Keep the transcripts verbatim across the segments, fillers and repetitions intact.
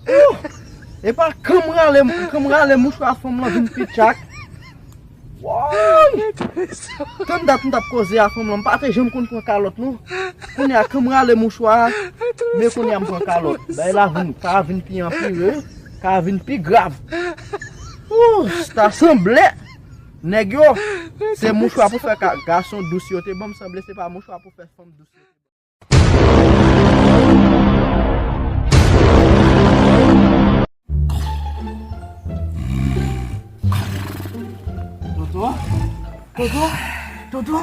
Ou! Epa, kan m rale, kan m rale mouchwa fanm lan vin pi tchak. Woy! Tann dat m t ap koze a fanm lan, m pa te janm konn pran kalòt non. Kounye a, kan m rale mouchwa a, men kounye a m pran kalòt. Bagay la vin, ka vin pi anpire, ka vin pi grav. Ou! Ta sanble nèg yo, se mouchwa pou fè ka, gason dous yo te ban m, sanble se pa mouchwa pou fè fanm dous yo te ban m. Toto? Toto? Toto?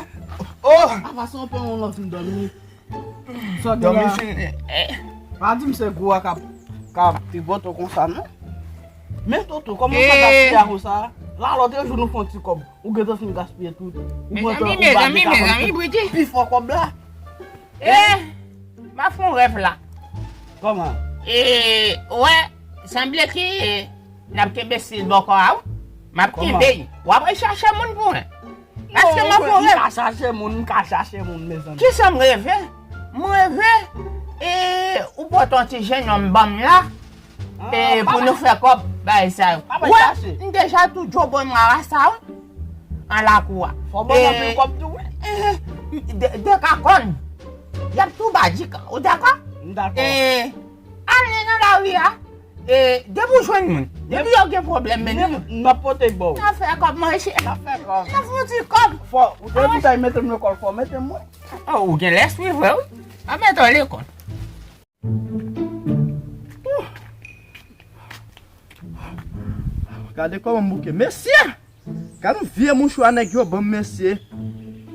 Oh! Apa se yon pè yon lòt m dòmi. Sa gen la? Dòmi fini. Pa di m se gwo a k ap, k ap tribòt ou konsa non. Men Toto, kòman sa gaspiya konsa? La lòt jou nou fè yon ti kòb. Ou gentan fin gaspiye tout. Ou gentan ou gade ka pran pi fò kòb la. Eh, m ap fè yon rèv la. Kòman? E, wè, sanble ke n ap kenbe stil bòkò a, wi. M ap kenbe l. W ap al chache moun pou mwen. Èske m ap fè yon rèv? M ka chache moun, m ka chache moun, mezanmi. Kisa m reve? M reve, e, ou pote yon ti jennonm ban m la. E, pou nou fè kòb, bagay sa yo. Wè, m deja tou djòbò nwa a sa, wi. An lakou a. Fò ban anpil kòb tou, wi. E, de, de ka kòn. Y ap tou ba di kan. Ou dakò? M dakò. E, ale nan lari a. E, depi w jwenn moun. Depi yo gen pwoblèm, men nou. N ap pote ba w. N ap fè kòb, monchè. N ap fè kòb. N ap fè yon ti kòb. Fò, ou te di sa, mete m lekòl, fò mete m, wi. Oh, ou gen lespri vre, wi. A mete w lekòl. Gade kòman m bouke. Mesye! Gade yon vye mouchwa nèg yo ban m, mesye.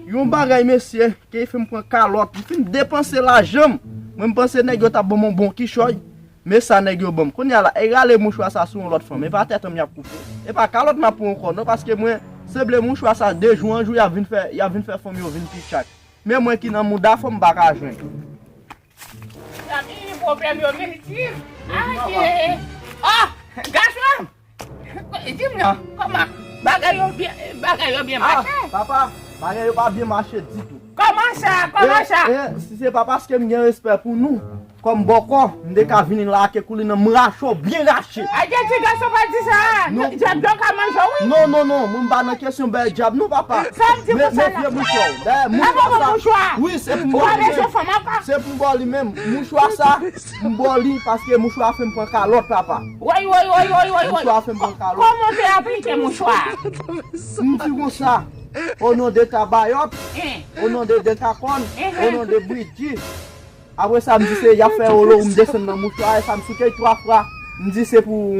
Yon bagay, mesye, ke fè m pran kalòt. M fin depanse lajan m. Mwen, m panse nèg yo t ap ban m yon bon kichòy. Men sa nèg yo ban m. Kounye a la, e rale mouchwa sa sou yon lòt fanm. E pa tèt an m y ap koupe. E pa kalòt m ap pran ankò, non, paske mwen, sanble mouchwa sa, de jou an jou, y ap vin fè, y ap vin fè fanm yo vin pi tchak. Men mwen ki nan mouda, fanm m pa ka jwenn. Zanmi, pwoblèm yo vin di. Adye. Oh, gason! Di m non, kòman? Bagay yo byen, bagay yo byen mache? Ah, papa, bagay yo pa byen mache ditou. Kòman sa? Kòman sa? E, e, si se pa paske m gen respè pou nou, kòm bòkò, m te ka vini la ak koulin nan, m rache w byen rache. Adye, ti gason pa di sa. Non. Dyab yo ka manje w, wi. Non, non, non, mwen m pa nan kesyon bay dyab non, papa. Sa m di konsa la. Mete mouchwa w. Dayè, mouchwa sa. Wi, se pou m ba w li menm. Se pou m ba w li menm. Mouchwa sa, m ba w li paske mouchwa fè m pran kalòt, papa. Woy, woy, woy, woy, woy, woy. Mouchwa fè m pran kalòt. Kòman w te aplike mouchwa a? M di konsa, o non de Tabayòt, o non de Dentakòn, o non de Bridji. Apre sa, m di se y ap fè olo, m desann nan mouchwa a, e sa m souke twa fwa. M di se pou,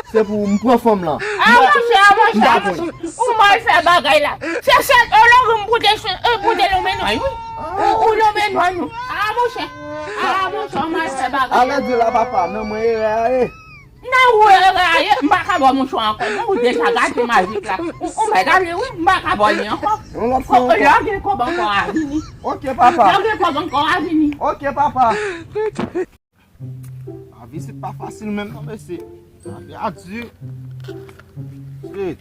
se pou m pran fanm lan. A monchè, a monchè, a monchè. Ou mal fè bagay la. Se sèl olo m pote, e, pote lonmen nwa, wi. Ou, ou lonmen nwa nou. A monchè. A monchè, ou mal fè bagay la. Ale di la, papa, nan mwen erè a ye. Nan ou erè a ye, m pa ka ba w mouchwa ankò. Non, ou deja gate mazik la. Ou, ou mèt ale, wi, m pa ka ba w li ankò. Yon lòt fwa ankò. Lè w gen kòb ankò a vini. Ok, papa. Lè w gen kòb ankò a vini. Ok, papa. Lavi se pa fasil menm non, mesye. Lavi a di. Shit.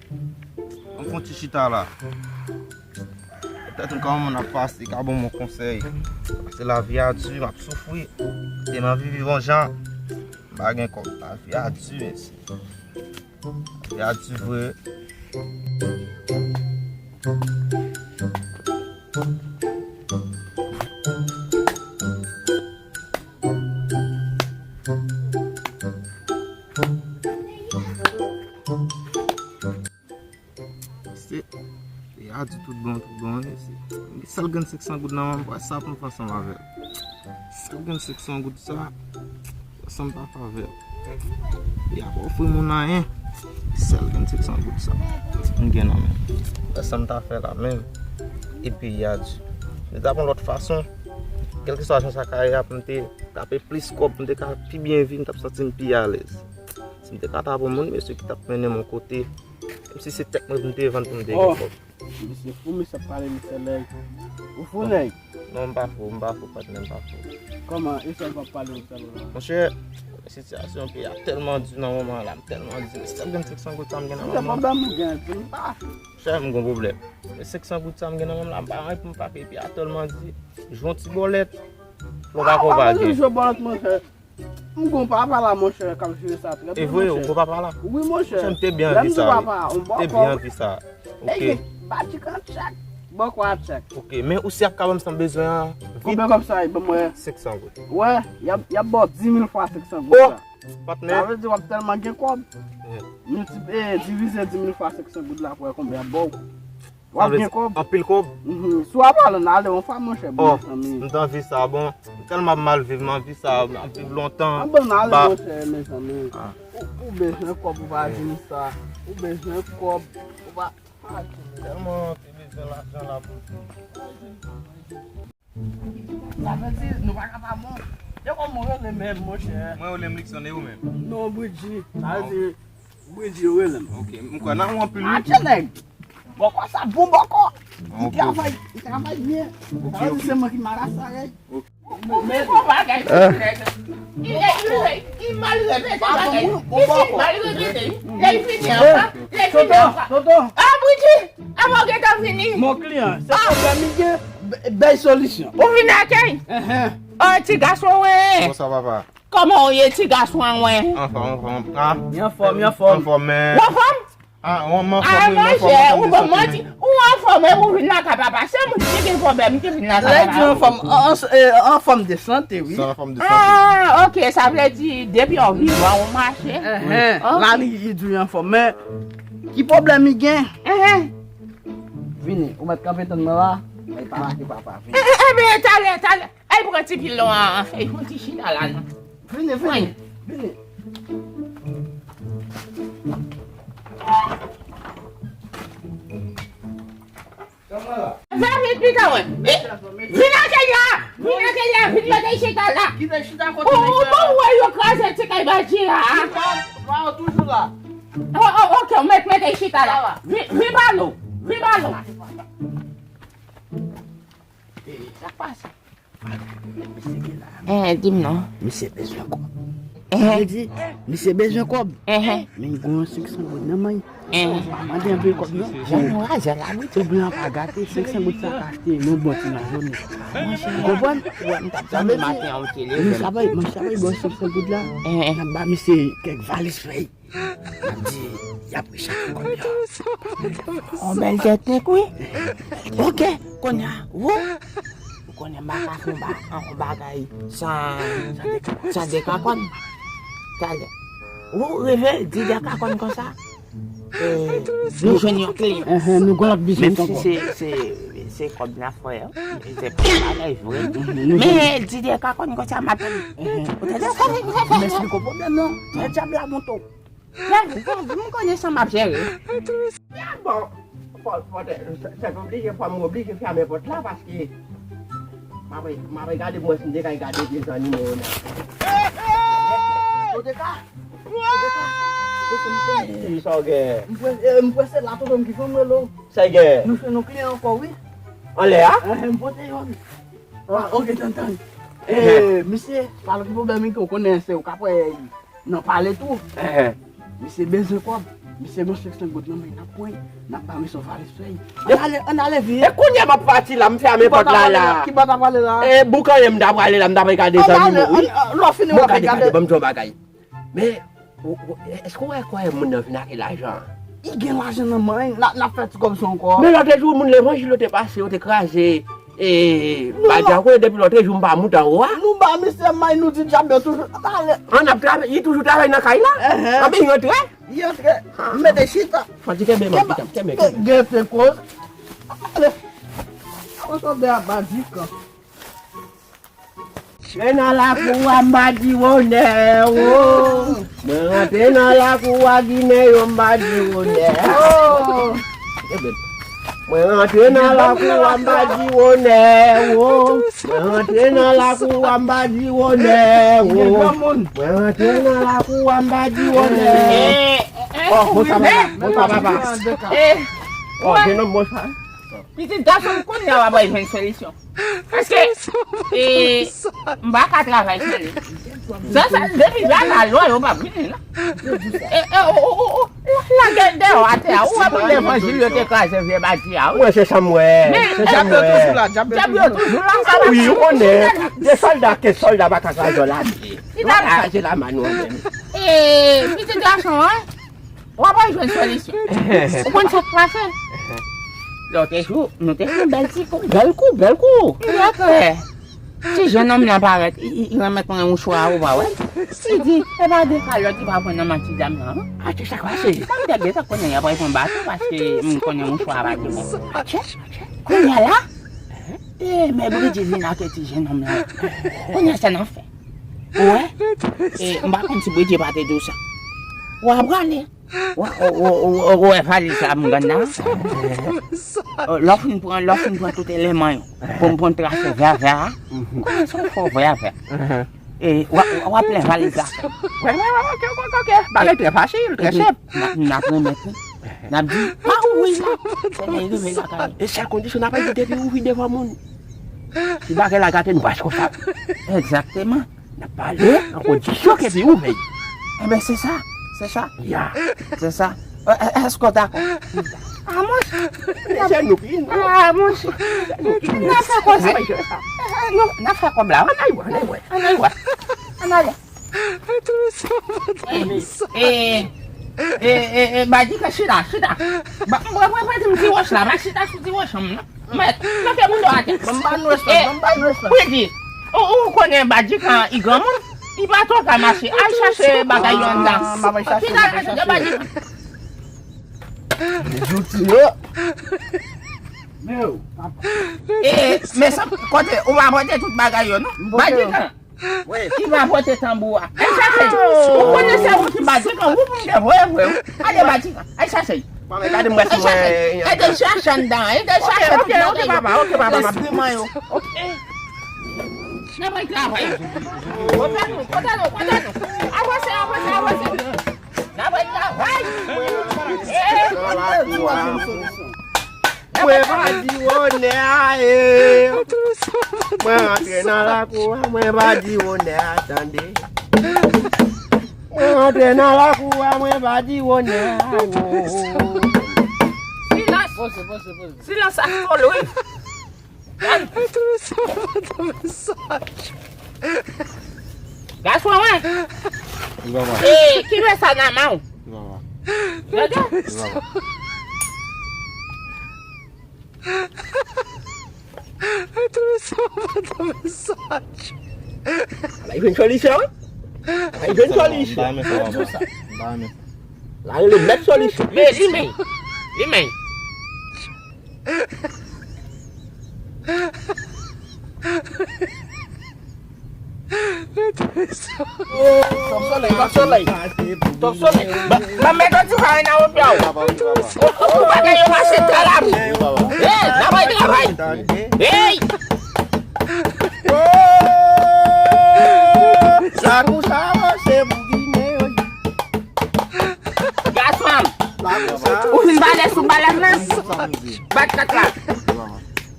Ann fè yon ti chita la. Petèt m ka wè moun ap pase, ka ban m yon konsèy. Paske lavi a di, m ap soufri. E m anvi viv yon jan. M pa gen kòb. Lavi a di, mesye. Lavi a di vre. Se, e a di tout bon, tout bon, wi, se, sèl grenn senk san goud nan men m, wè sa pou m fè ansanm avè l. Sèl grenn senk san goud sa, wè sa m ta fè avè l. E a pa ofri moun anyen, sèl grenn senk san goud sa m gen nan men m. Wè sa m ta fè la menm, e peyi a di. M ta pran lòt fason, kèlkeswa jan sa ka ye a, pou m te tape plis kòb, m te ka pi byen viv, m t ap santi m pi alèz. Si m te ka ta pran moun, mesye, ki t ap mennen m yon kote, menm si se tèt mwen pou m te vann pou m te gen kòb. Misye fou, misye ap pale, misye nèg. Ou fou, nèg? Non, m pa fou, m pa fou, patnè, m pa fou. Kòman? E sa l p ap pale ou sèl la? Monchè, sitiyasyon peyi a tèlman di nan moman an la, m tèlman di, men sèl grenn senk san goud sa m gen nan men m. Misye pa ban m gen, di m pa. Monchè, m gon pwoblèm. Men senk san goud sa m gen nan men m la, m pa gen pou m frape, peyi a tèlman di, jwe yon ti bòlèt, lè w pa gen. Jwe bòlèt, monchè. M gon papa la, monchè, k ap jere sa trè byen, monchè. E vre, ou gon papa la? Wi, monchè. Monchè, m te byen anvi sa, wi. Lè m di papa, on bòkò. M te byen anvi sa. Ok. Ey, ba ti kan tchèk. Bòkò a tchèk. Ok, men ou si ap ka ban m sa m bezwen an vit. Konbyen kòb sa ye? Ban m wè. Senk san goud. Wè, y ap, y ap ba w dis mil fwa senk san goud sa. Oh! Patnè. Sa vle di w ap tèlman gen kòb. Yeah. Milti-, eh, divize dis mil fwa senk san goud la pou wè konbyen y ap ba w. W ap gen kòb. Anpil kòb. Mhm. Si w ap ale, n ale yon fwa, monchè, bon, mezanmi. M t anvi sa, bon. M tèlman ap mal viv, m anvi sa, m ap viv lontan. An bon, n ale, monchè, mezanmi. Ou, ou bezwen kòb, ou pa di m sa. Ou bezwen kòb, ou pa, pa di m. Tèlman te bezwen lajan la pou. Sa vle di, nou pa ka pa bon. E kòman w rele menm, monchè? Mwen rele m Luckson, e ou menm? Non, Bridgy. Sa vle di, Bridgy yo rele m. Ok, m kwè nan ou anpil, wi. Atche nèg. Bòkò sa bon bòkò. Li travay, li travay byen. Sa vle di se mwen ki marasa, ey. Ok. Ou vin fè yon bagay, nèg. Li, li, li, li mal repete bagay. Li fin mal repete, wi. Lè l fini anvan, lè l fini anvan. Tonton. Ah, Bridgy! Epa w gentan vini? Mon kliyan, se pwoblèm li gen, b-, bay solisyon. Ou vin akèy? Enhen. Oh, ti gason, wen. Bonswa, papa. Kòman w ye, ti gason an, wen? Anfòm, anfòm. Ah. Li anfòm, li anfòm. Anfòm, men. Ou anfòm? Ah, ou anfòm, wi, m anfòm, anfòm de sante, wi. Ou anfòm, wi, ou anfòm, men ou vin lakay papa. Se moun ki gen pwoblèm ki vin lakay papa. Lè di anfòm, an, an, eh, anfòm de sante, wi. Se anfòm de sante. Ah, ok, sa vle di, depi w vivan, ou mache. Enhen. Ok. La, li, li di w anfòm, men ki pwoblèm li gen? Enhen. Vini, ou mèt kanpe tann mwen la, mwen pale ak papa, vini. Eh, eh, eh, men talè, talè. Ay, pran ti pil non an. Ay, fè yon ti chita la, non. Vini, vini, vini. Fè vit, pita, wè. Eh, vin akèy la. Vin akèy la, vin mete chita la. Kite chita kote. Ou, ou, ou wè yo kraze ti kay Badji a. Chita, chita toujou la. Oh, oh, ok, mèt, mete chita la. Vin, vin ba nou. Vin ba nou. Eh, sa k pase? Misye gen la. Eh, di m non. Misye bezwen kòb. Eh. Sa vle di, misye bezwen kòb. Eh. Men l gen yon senk san goud nan men l. Eh. Pa mande anpil kòb, non. Jan nou raje la, wi. Ou blan pa gate, senk san goud sa ka achte yon bon ti majonèt. Ou konprann? Wè, m t ap tann maten an, ou te leve. Misye ap bay, misye ap bay bò senk san goud la. Eh. N ap ba misye kèk valiz fèy. M ap di, y ap rechaje kòb yo. On bèl tèt nèg, wi. Ok, kounye a, ou, ou konnen m pa ka fè yon ba-, yon bagay san, san dekakòn. Talè. Ou rive di dekakòn konsa, eh, nou jwenn yon kliyan. Enhen, nou gon lòt biznis ankò. Menm si se, se, se kòb n ap fè, se pa bagay vre. Men di dekakòn konsa, m ap tann. Enhen. Ou tande? M esplike w pwoblèm nan. Men dyab la monte w. Bon, fò, fò, se, se oblije, fò m oblije fèmen pòt la paske m ap, m ap gade pou m wè si m te ka gade vye zannimo yo nan. Ou te ka? Ou te ka? Ou te ka? Sa w gen? M prese, eh, m prese la, tonton m ki fè m rele w. Sa w gen? Nou jwenn yon kliyan ankò, wi. Anlè a? Eh, m pote yon. Ah, ok, tann, tann. Eh, misye, pa lòt pwoblèm, ou konnen se ou k ap wè. Nan pale tou. Eh. Misye bezwen kòb. Misye gon senk san goud nan men l, n ap pran, n ap ba misye yon valiz fèy. Ann ale, ann ale vini. E kounye a m ap pati la, m fèmen pòt la la. Ki bò w ta prale la? E bouk anyen m ta prale la, m ta prale gade zannimo, wi. Ann ale, ann, lè w fini w ap gade. Bon, gade, gade, ban m di w yon bagay. Men, ou, ou, èske w wè kòman moun nan vin ak lajan? Li gen lajan nan men l, n ap, n ap fè ti kòb sou yon kò. Men lòt jou, moun levanjil yo te pase, yo te kraze. E, Badji a konnen depi lòt jou m pa moute anwo a. Nou ba misye may, nou di dyab yo toujou ap pale. An ap travay, li toujou travay nan kay la? Enhen. Anpi li rantre? Li rantre. M mete chita. Fò ti kenbe man, kenbe, kenbe. Gen te koz. Ale. Kòman sa de a Badji kan? Mwen nan lakou a, m pa di wonè, wo. Mwen rantre nan lakou a, Ginen yo, m pa di wonè. Mwen rantre nan lakou a, m pa di wonè, wo. Mwen rantre nan lakou a, m pa di wonè, wo. Mwen rantre nan lakou a, m pa di wonè. Oh, bonswa, papa. Bonswa, papa. Oh, jenòm, bonswa. Pitit gason m kounye a w ap jwenn solisyon. Paske, e, m pa ka travay san li. Sa, sa, depi la, la lwa yo p ap vini, non. E, e, o, o, o, o, lagèt dèyè atè a. Ou wè pou levanjil yo te kraze vye Badji a, wi. Mwen, se sa m wè. Se sa m wè. Dyab yo toujou la, dyab yo toujou la. Wi, ou konnen, de sòlda ke sòlda pa ka kraze yon lame. Li ta la. Sa se la man nou an menm. E, pitit gason an, w ap al jwenn solisyon. Ou konn sa k pase? Lòt jou, nou te fè yon bèl ti kou. Bèl kou, bèl kou. Ti jenòm nan parèt, li, li, li renmèt mwen yon mouchwa, ou pa wè? Li di, e pa de kalòt li pa pran nan men ti dam nan, non? A, se sa k pase? Mwen te gentan konnen y ap pran bato, paske m konnen mouchwa a pa de bon. Atchè, atchè. Kounye a la, e, men Bridget vin ak ti jenòm nan. Kounye a sa n ap fè? Ou wè? E, m pa konn si Bridget pa te di w sa. W ap prale. Ou, ou, ou, ou, ou wè valiz la m gen nan? Lè w fin pran, lè w fin pran tout eleman yo, pou m pran trase vèvè a, konnen se yon fo vèvè. E, w ap, w ap plen valiz la. Wè, wè, wè, ok, ok, ok, ok. Bagay trè fasil, trè senp. N ap, n ap renmèt li. N ap di, pa ouvri la. Se lè l rive lakay. E sèl kondisyon n ap di depi ouvri devan moun. Si bagay la gate, nou pa responsab. Egzakteman. N ap pale an kondisyon ke pi ouvè. Enben, se sa. Se sa. Ya. Se sa. E, e, èske w dakò? A, monchè. Se nou ki nou. A, monchè. N ap fè koze. E, e, nou, n ap fè kòb la. Ann al wè, ann al wè. Ann al wè. Ann ale. E, e, e, e, e, Badjika, chita, chita. Ba, mwen, mwen, mwen, ti wòch la, ba, chita sou ti wòch an, non. Mèt, mete moun yo atè. Ban m ba nou respè, ban m ba nou respè. Wi, di, ou, ou konnen Badjika, i granmoun, i pa twò ka mache. Al chache bagay yo anndan. M ap al chache, m ap al chache. Chita, chita, Badjika. Zouti yo. Men yo, papa. E, men sa, kote, ou pa pote tout bagay yo, non? Badjika. Wi. Ki va pote tanbou a. Al chache. Ou konnen se ou ki Badjika, ou pou m te voye vre. Ale Badjika, al chache. Gade m wè si mwen. Ede chache anndan, ede chache tout bagay yo. Ok, ok, papa, ok, papa, m ap. Enstriman yo. Ok. N ap al travay. Kote nou, kote nou, kote nou. Avanse, avanse, avanse. N ap al travay. Mwen pa di wonè a, e. Mwen rantre nan lakou a, mwen pa di wonè a, tande. Mwen rantre nan lakou a, mwen pa di wonè a, o. Silans. Silans ak fòl, wi. Gason, wi. Wi, papa. E, ki lè sa nan men w? Wi, papa. Gade. Wi, papa. Ala, li jwenn solisyon, wi. Ala, li jwenn solisyon. Ba men sa, papa. Ba men. La rele mèt solisyon. Men, li men. Li men. Tòp solèy, tòp solèy. Tòp solèy. Ba, ba, mèt yon ti farina o pye w. Ou, ou pa gen yon mache travay. Hey, travay, travay. Hey. Sa konsa, se pou Ginen yo. Gason. Ou fin pale sou balèn nan? Bat kat la.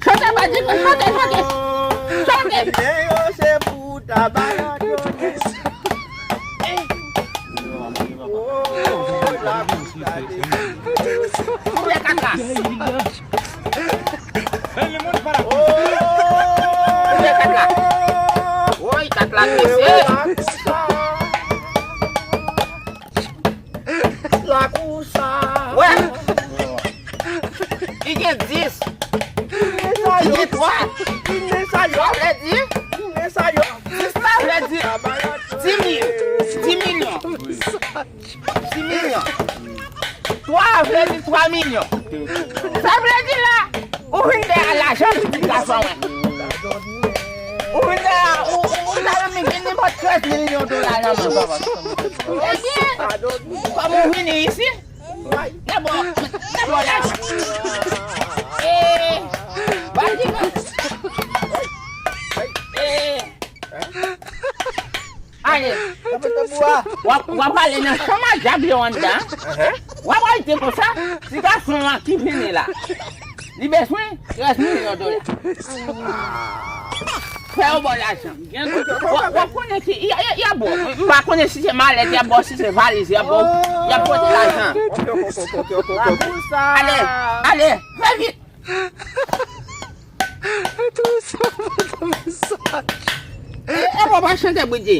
Chante, Badjika, chante, chante. Chante. Yo se pou tabalat yo. Kouvè kat la. Kouvè kat la. Woy, kat la trese. Lakou sa. Wè. Li gen dis. Li gen twa. Sa vle di? Dis la vle di dis mil. Dis milyon. Dis milyon. Twa vle di twa milyon. Sa vle di la, ou vin dèyè lajan, pitit gason mwen. Ou vin dèyè, ou, ou, ou ta renmen gen nenpòt trèz milyon dola nan men w. Ebyen, kòm ou vini isi, n a ba w, n a ba w lajan. E, Badjika. E, ale. W ap, w ap ale nan chanm a dyab yo anndan. W ap al di konsa, ti gason an ki vini la, li bezwen trèz milyon dola. Fè yo ba w lajan. W ap, w ap konnen ki, y a, y a, y a ba w. M pa konnen si se malèt y ap ba w, si se valiz y ap ba w. Y ap pote lajan. Ale, ale, fè vit. E, e, papa chante, Bridjè.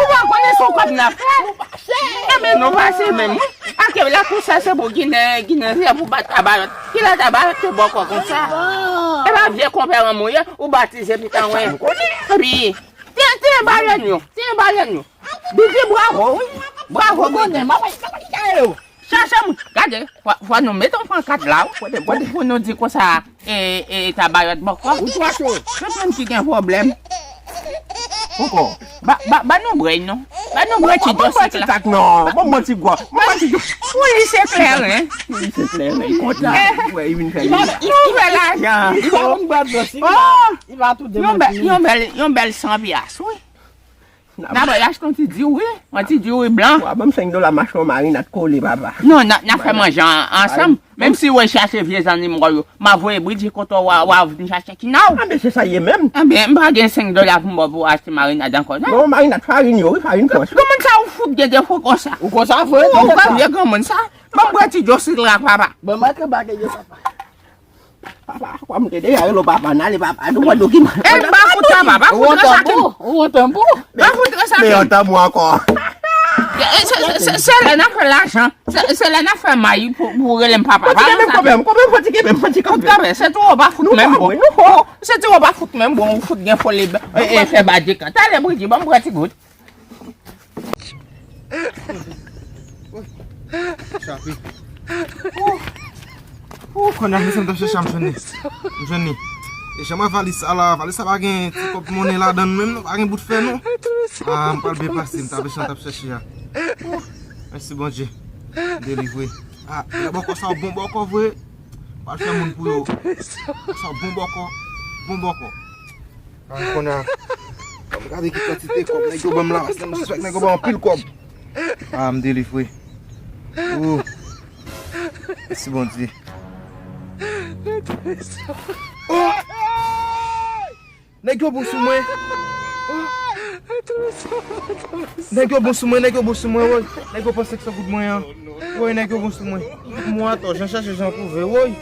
Ou pa konnen se yon kòb n ap fè. Ebyen, nou pase menm, wi. Ake la konsa se pou Ginen, Ginen se pou bat Tabayòt. Kilè Tabayòt te bòkò konsa? E pa vye konpè manman w ye, ou batize pita w ye. Epi, te, te balèn yo, te balèn yo. Bibi, bravo, wi. Bravo, Bibi. Chache moun. Gade, fò, fò nou met yon pankat la, wi. Pou, pou nou di konsa, e, e, Tabayòt bòkò. Tout moun ki gen pwoblèm. Poko. Ba, ba, ba nou brèy, non. Ba nou brèy ti dosik la. Ban mwen ti gwa. Ban mwen ti gwa. Pou li se kleren. Pou li se kleren. Kontan. Wè, li vin fè li. Li fè lajan. Li pa konn bwè dlo, si li pa, li pa tou demanti. Yon bèl, yon bèl, yon bèl san pyas, wi. N a bay achte yon ti diri, yon ti diri blan. W a ban m senk dola m achte yon marinad kole, papa. Non, n a, n a fè manje an- ansanm. Menm si w al chache vye zannimo yo, m a voye Bridget kote w, w a vin chache kina w. Anben, se sa ye menm. Anben, m pa gen senk dola pou m ba w pou w achte marinad ankò, non. Non, marinad farin yo, wi, farin pwòch. Granmoun sa ou fout gen defo konsa. Ou konsa vre? Ou pa vye granmoun sa. Ban m bwè ti dlo sitrak, papa. Ban m antre bagay yo, papa. Papa, kwa m te deja rele w papa, n ale papa, nou pran dokiman. E m pa fout sa, papa, fout sa. Ou antanbo, ou antanbo. Pa fout sa. Men antanbo ankò. E, se, se, se, se lè n ap fè lajan, se, se lè n ap fè mayi pou, pou rele m papa. Fò ti kenbe m kanmenm, kanmenm, fò ti kenbe m, fò ti kanpe. Kanpe, se tou ou pa fout menm bon. Se tou ou pa fout menm bon, ou fout gen foli, e, e, fè badjeka. Talè, Bridget, ban m pran ti gout. Chape. Ou, ou, kounye a, mesye, m t ap chèche a, m jwenn li. M jwenn li. E jan m wè valiz sa la, valiz sa pa gen ti kòb monnen ladan l menm, non, pa gen bout fè, non. Ah, m pral byen pase, m t ap, jan m t ap chèche a. Ou, mèsi, Bondye. M delivre. Ah, lè bòkò sa bon bòkò vre. Pral fè moun pou yo. Sa bon bòkò. Bon bòkò. Ah, kounye a. Fò m gade ki kantite kòb nèg yo ban m la, paske m sispèk nèg yo ban m anpil kòb. Ah, m delivre. Ou. Mèsi, Bondye. Oh! Nèg yo bon sou mwen. Oh! Nèg yo bon sou mwen, nèg yo bon sou mwen, woy. Nèg yo pran senk san goud mwen an. Woy, nèg yo bon sou mwen. Mwen atò, jan chache jan twouve, woy.